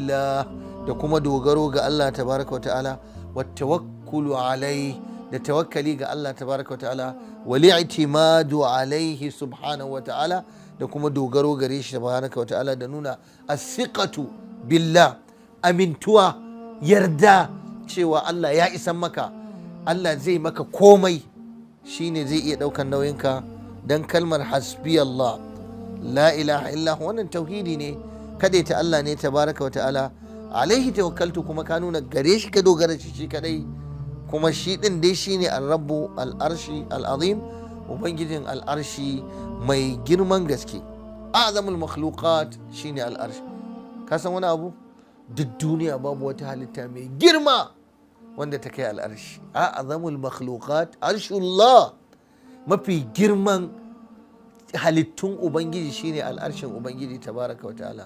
Da kuma dogaro ga Allah tabaraka wa ta'ala, wa tawakkulu alai, da tawakkali ga Allah tabaraka wa ta'ala, wal i'timadu alaihi subhanahu wa ta'ala, da kuma dogaro gare shi tabaraka wa ta'ala, da nuna as-siqatu billah, amintuwa, yarda cewa Allah ya isan maka, Allah zai maka komai, shine zai iya ɗaukan nauyinka. Dan kalmar "hasbi Allah la ilaha illa", wannan tauhidi ne, ta Allah ne tabaraka wa ta'ala. Alaihi tawakkaltu, kuma ka nuna gare shi ka dogara, shi shi kadai, kuma shi din dai shine ar-rabbu al-arshi al-azim, ubangijin al'arshi mai girman gaske. Azamul makhluqat shine al'arshi. Ka san wani abu? Duk duniya babu wata halitta mai girma wanda ta kai al'arshi. Azamul makhluqat arshullah, mafi girman halittun ubangiji shine al'arshin ubangiji tabaraka wa ta'ala.